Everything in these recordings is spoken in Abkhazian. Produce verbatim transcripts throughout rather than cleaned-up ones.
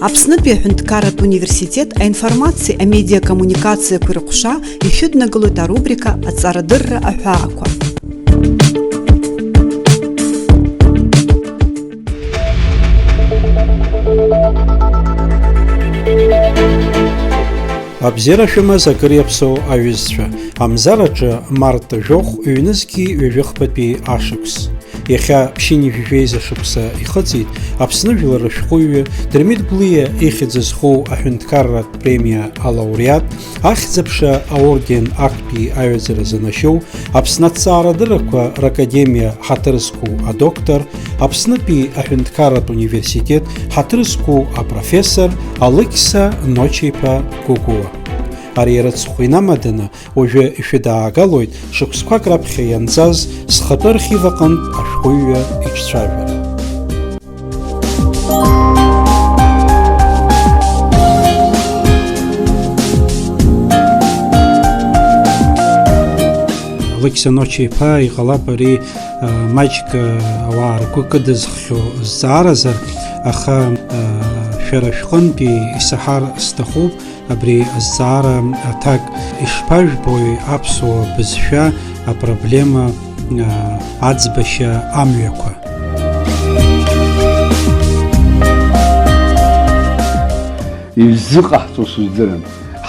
Аԥснытәи аҳәынҭқарратә университет аинформациеи амедиакоммуникациақәеи рҟәша ишәыднагалоит арубрика Аҵарадырра аҳәаақәа. Абзиара шәымаз акыр иаԥсоу аҩызцәа, Амзараҿы март жәохә ҩнызқьи ҩажәихԥатәи ашықәс. Иахьа ԥшьынҩажәи жәеиза шықәса ихыҵит Аԥсны жәлар рышәҟәыҩҩы Дырмит Гәлиа ихьӡ зху аҳәынҭқарратә премиа алауреат, Ахьӡ-аԥша аорден актәи аҩаӡара занашьоу, Аԥсны аҭҵаарадыррақәа ракадемиа ҳаҭыр зқәу адоктор, Аԥснытәи аҳәынҭқарратә университет ҳаҭыр зқәу апрофессор Алықьса Ноча-иԥа Гогәуа. Ари арыцхә инамаданы, уажәы ишәыдаагалоит шықәсқәак раԥхьа ианҵаз схатәы архив аҟынтә ашәҟәыҩҩы иҿцәажәара. Алықьса Ноча-иԥа, иҟалап ари, а, маҷк, а, ауаа ргәы кыдызххьоу зҵааразар, аха, а, шәара шәҟынтәи исаҳар сҭахуп. Абри азҵаара аҭак, ишԥажәбои аԥсуа бызшәа апроблема, а, аӡбашьа амҩақәа? Изыҟаҳҵо сыздырам.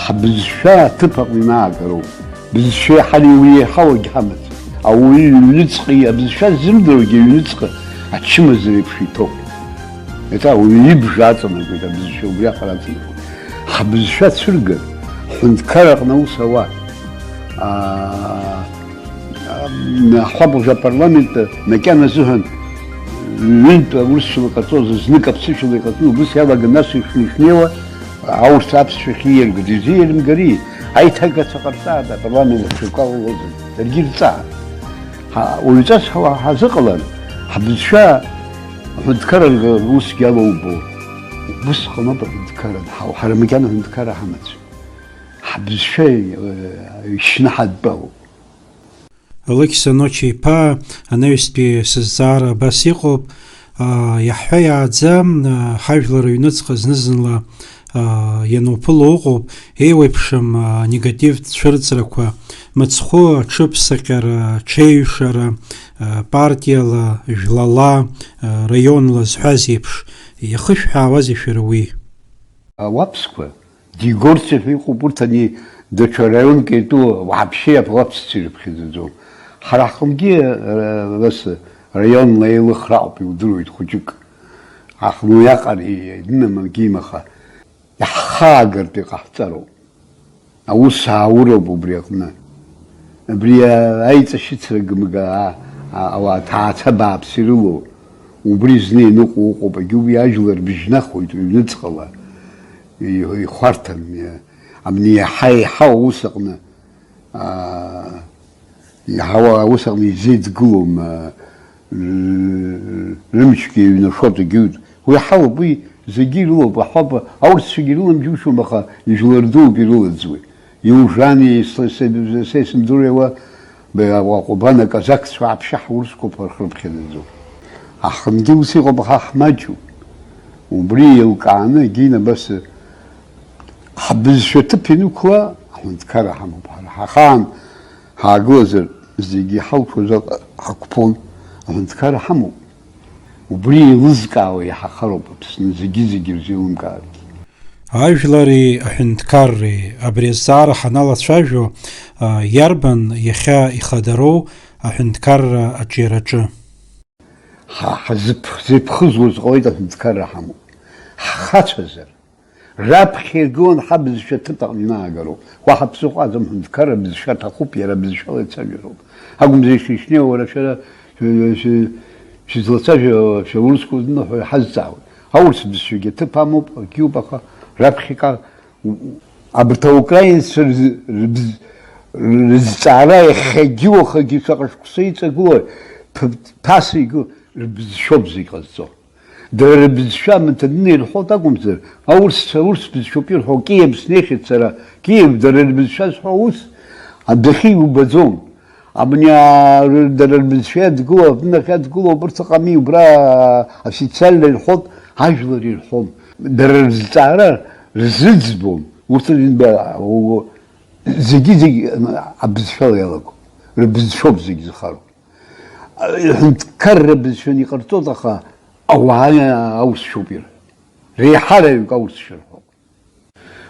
Ҳбызшәа аҭыԥ аҟны инаагароуп. Бызшәеи ҳареи уи еиҳау агьҳамаӡам. Ауаҩы иҩныҵҟа абызшәа ззымдыруагьы иҩныҵҟа ачымазара еиԥш иҭоуп. Еиҭа ауаҩы ибжа аҵанакуеит абызшәа, убриаҟара аҵанакуеит. Ҳбызшәа цәыргар, ҳҳәынҭқарра аҟны аус ауа. Аа, ам, ҳҳәап, уажәы апарламент макьана азыҳәан ҩынтә аурысшәала иҟаҵоз, знык аԥсышәала иҟаҵаны, убыс иалаган нас ишнеи-шнеиуа, аурыс аԥсшәахь ииаргоз изиеилымгари? Аиҭагаца ҟарҵааит апарламент аҽакала лозар, даргьы ирҵаа. Ҳа, уаҩҵас ҳа-, ҳазыҟалар, ҳбызшәа аҳәынҭқарра усгьы алоубо. Усҟаноуп аҳәынҭқарра анҳау, ҳара макьана аҳәынҭқарра ҳамаӡам. Ҳбызшәа, э, ишьны ҳадтәалоуп. Алықьса Ноча-иԥа, анаҩстәи сызҵаара абас иҟоуп, аа, иаҳҳәа иааӡа, аа, ҳажәлар рыҩныҵҟа зны-зынла, аа, иануԥыло ыҟоуп, еиуеиԥшым, аа, негативтә цәырҵрақәа, мыцхәы аҽыԥсаҟьара, аҽеиҩшара, аа, партиала, жәлала, аа, раионла зҳәаз еиԥш, иахышәҳәаауазеи шәара уи? Ауаԥсқәа, Дигорци ҳәа иҟоуп, урҭ ани даҽа раионк иатәу вообще ауаԥсцәа ирыԥхьаӡаӡом. Ҳара ҳҟынгьы, ра-, рас раионла еилыхра ауп, иудыруеит хәыҷык. Аха уиаҟара инамагьы имаха, иаҳхаагартә иҟаҳҵароуп. Аус аауроуп убри аҟны. Абри аиҵашьыцра гмыга, а, а, ауаа ҭаацәа бааԥс ирылоу, убри зны иныҟәо ыҟоуп, егьи уи ажәлар быжьнахуеит ҩныҵҟала, и-, ихәарҭам, и-, абни иаҳа-иаҳа аус аҟны, а, иаҳауа аус аҟны изеидгылом, а, ры-, рымчгьы ҩнашоит, егьи уи ҳалоуп, уи зегьы ирылоуп, аҳауа, аурысцәагьы ирылам џьушьом, аха ижәлар дууп ирылаӡуеит. Иужани, са, са, са исымдыруеи уа, б-, Аҟәабан аказакцәа аԥшьа ҳурысқәоуп рхырԥхьаӡаӡом. Аҳҭынгьы ус иҟоуп, аха ҳмаҷуп. Убри еилкааны, егьин абас, ҳбызшәа ҭыԥ ианықәла, аҳәынҭқарра ҳамоуп ҳара. Ҳахаан ҳаагылазар, зегьы иҳалшоз аҟ-, ҳақәԥон, аҳәынҭқарра ҳамоуп. Убри еилызкаауа иаҳахароуп Аԥсны, зегьы-зегьы ирзеилымкааргьы. Ажәлари аҳәынҭқарреи абри азҵаара ҳаналацәажәо, а, иарбан иахьа ихадароу аҳәынҭқарра аҿиараҿы? Ҳа ҳазыԥ-, ҳзеиԥхыӡуаз ҟалеит, аҳәынҭқарра ҳамоуп. Ҳхацәазар, раԥхьа иргылан ҳабызшәа ҭыԥ аҟны инаагароуп. Уаҳа ԥсыхәа аӡам, ҳәынҭқарра бызшәа аҭахуп, иара бызшәала ицәажәароуп. Акәымзар, ишишнеиуа уара шәара шәы-, шәы-, шәызлацәажәо шәа урысқәа ныҳәа ҳазҵаауеит. Аурыс бызшәагьы аҭыԥ амоуп, акгьы ыҟоуп, аха раԥхьаҟа у-, у-, абарҭ аукраинцәа рзы-, рыбз-, рызҵаара иахьагьы уахагьы шаҟа шықәса иҵагылои, ԥ-, ԥаса игылоу, рыбызшәоуп зегь ҟазҵо. Дара рыбызшәа амаҭәанны ирҳәоит акәымзар, аурысцәа аурыс бызшәоуп ирҳәо, Киев снеихьеит сара, Киев дара рыбызшәа зҳәо ус адәахьы иубаӡом. Абни, а, ры-, дара рбызшәа иадгылоу, абнахь иадгылоу, абырҭ ыҟами, убра официально ирҳәоит, Ажәлар ирҳәом, дара рызҵаара рзыӡбом, урҭ рынтәа, у-, зегьы-зегь абызшәала иалагом, рыбызшәоуп зегь зхароу. Аҳәынҭқарра бызшәаны иҟарҵоит, аха ауаа аусшәоуп иара. Реиҳараҩык аусшәа рҳәоит.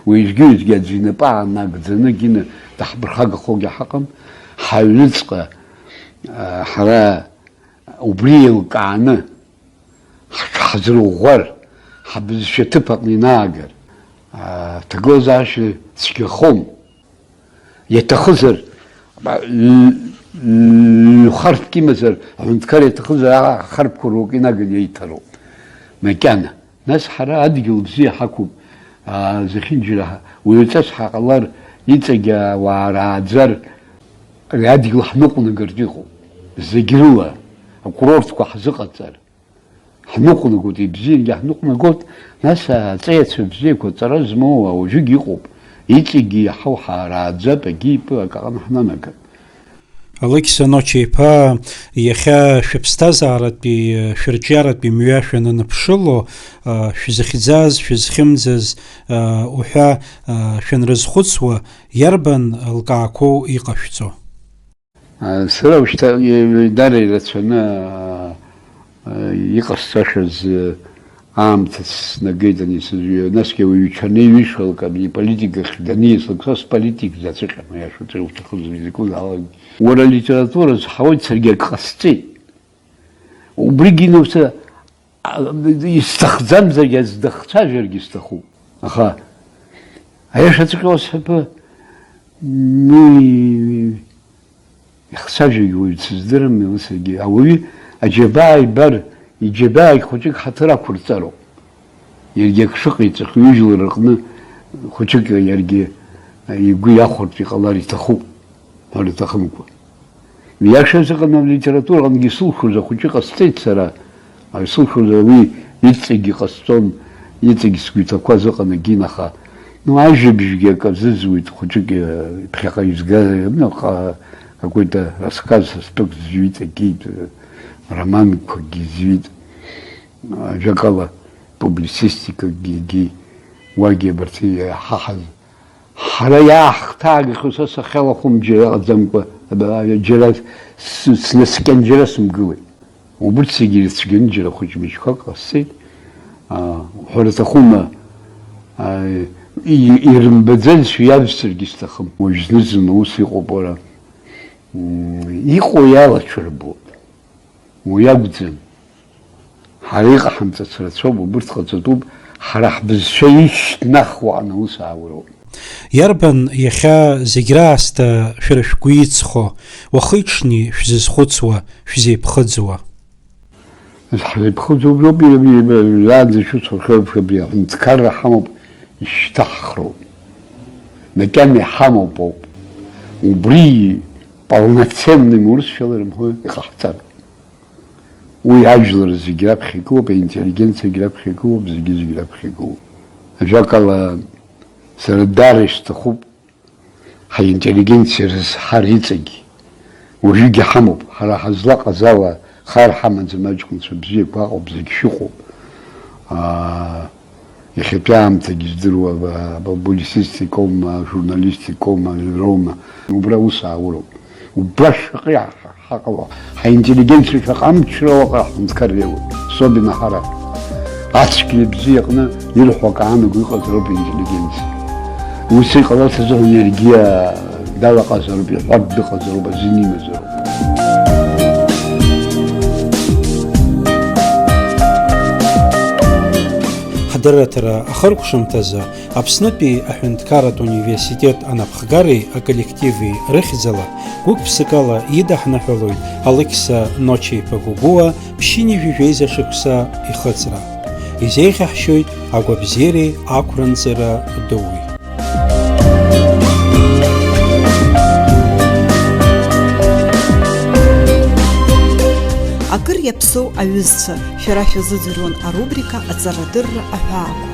Уеизгьы-уеизгьы аӡәы инапы аанагӡаны гьины даҳԥырхагахогьы ҳаҟам. Ҳаҩныҵҟа, а, ҳара убри еилкааны ҳаҽҳазырӷәӷәар, ҳабызшәа ҭыԥ аҟны инаагар, а, аҭагылазаашьа цәгьахом. Иаҭахызар, ба-, ҩ-, ҩ-, харԥк имазар, аҳәынҭқар иаҭахызар, а-, харԥқәа руак инаганы еиҭароуп. Макьана. Нас ҳара адгьыл бзиа ҳақәуп, аа, зехьынџьара ҳа-, уаҩҵас ҳаҟалар, иҵегь ауаа рааӡар, ари адгьыл ҳныҟәнагартә иҟоуп. Зегь рыла, акурортқәа ҳзыҟаҵар. Ҳныҟәнагоит, ибзиангьы ҳныҟәнагоит, нас аҵеицәа бзиақәа ҵара змоу ауаҩыгь иҟоуп, иҵегьгьы иаҳау ҳаарааӡап, агьи итәы акаҟны ҳнанагап. Алықьса Ноча-иԥа, иахьа шәыԥсҭазааратәи, шәырҿиаратәи мҩа шәанынаԥшыло, шәзыхьӡаз, шәызхьымӡаз уҳәа шәанрызхәыцуа, иарбан лкаақәоу иҟашәҵо? Сара ушьҭа-, даара ирацәаны, иҟасҵашаз, аамҭа снагеит ани сызҩа. Насгьы ауаҩы иҽанеиҩышалак ани аполитикахь даниаслак, са сполитик заҵәыҟьам, аиаша уҭахызар изакәызаалак. Уара алитература зҳауеит, саргьы ак ҟасҵеит. Убригьы иноуса, а, исҭахӡамзаргьы, аӡә дахцәажәаргьы сҭахуп. Аха, аиашаҵәҟьа уасҳәап, ну, ихцәажәогьы уаҩ дсыздырам, усгьы ауаҩы аџьабаа ибар, иџьабаагь хәыҷык ҳаҭыр ақәырҵароуп. Иаргьы ак шыҟаиҵахьоу ижәлар рҟны хәыҷык иаргьы игәы иахәартә иҟалар иҭахуп, ҳәара иҭахымкәа. Ииашаз ыҟан, алитератураҟынгьы исылшоз ахәыҷы ҟасҵеит сара, исылшоз уи иҵегь иҟасҵон, иҵегь сгәы иҭақәаз ыҟан егьин, аха, ну, ажәабжьгьы акы азызуит, хәыҷык, э, ԥхьаҟа изга-, ну, ҟа-, какой-то рассказ стәык зҩит, егьит, э, романқәагьы зҩит. Ажәакала, публицистикагьы, егьи уагьы абарҭ иаҳаҳаз. Ҳара иаҳхҭаагахьоу са сахьалахәым џьара ыҟаӡамкәа, џьара с-, снаскьан џьара сымгылеит. Убырҭ зегьы ирыцәгьаны џьара хәыҷ-мыҷқәак ҟасҵеит. Аа, уҳәар аҭахума, аа, и-, ирымбаӡазшәа иавсыргьы сҭахым. Уажә зны-зынла ус иҟоуп, уара. М, иҟоу иалацәырбоит. Уи акәӡам. Ҳара иҟаҳамҵац рацәоуп, убырҭ ҟаҵатәуп, ҳара ҳбызшәа ишьҭнахуа анаус аауроуп. Иарбан иахьа зегь раасҭа шәара шәгәы иҵхо, уахи-ҽни шәзызхәыцуа, шәзеиԥхыӡуа? Ҳзеиԥхыӡуп, иаанӡа шәыцәахьоу абри аҳәынҭқарра ҳамоуп, ишьҭаҳхроуп. Макьана иҳамоуп ауп. Убри полноценным урысшәала ирымҳәо иҟаҳҵароуп. Уи ажәлар зегь раԥхьа игылоуп, аинтеллигенциагь раԥхьа игылоуп, зегьы-зегь раԥхьа игылоуп. Ажәакала, сара даара исҭахуп ҳаинтеллигенциа рызҳар иҵегь. Уажәыгьы ҳамоуп, ҳара ҳазлаҟаз ала хар ҳамаӡам, аҷкәынцәа бзиақәа ыҟоуп, зегь шәыҟоуп. Аа, Иахьатәи аамҭагьы здыруа, а, апублицистика аума, ажурналистика аума, ажәра аума, убра аус аауроуп. Убра шаҟа иаҳ-, ҳаҟало, ҳаинтеллигенциа шаҟа амчра уаҟа ҳҳәынҭқарра иоуеит, особенно ҳара. Ацәгьеи абзиеи аҟны ирҳәо акы аанаго иҟазароуп аинтеллигенциа. Ус иҟаларц азыҳәан иаргьы, а, далаҟазароуп, иҳәартә дыҟазароуп, азин имазароуп. Ҳдырраҭара ахыркәшамҭазы Аԥснытәи аҳәынҭқарратә университет анапхгареи аколлективи рыхьӡала гәык-ԥсыкала идаҳныҳәалоит Алықьса Ноча-иԥа Гогәуа ԥшьынҩажәи жәеиза шықәса ихыҵра. Изеиӷьаҳшьоит агәабзиареи ақәранҵыра дуи. Акыр иаԥсоу аҩызцәа, шәара шәазыӡырҩуан арубрика Аҵарадырра аҳәаақәа.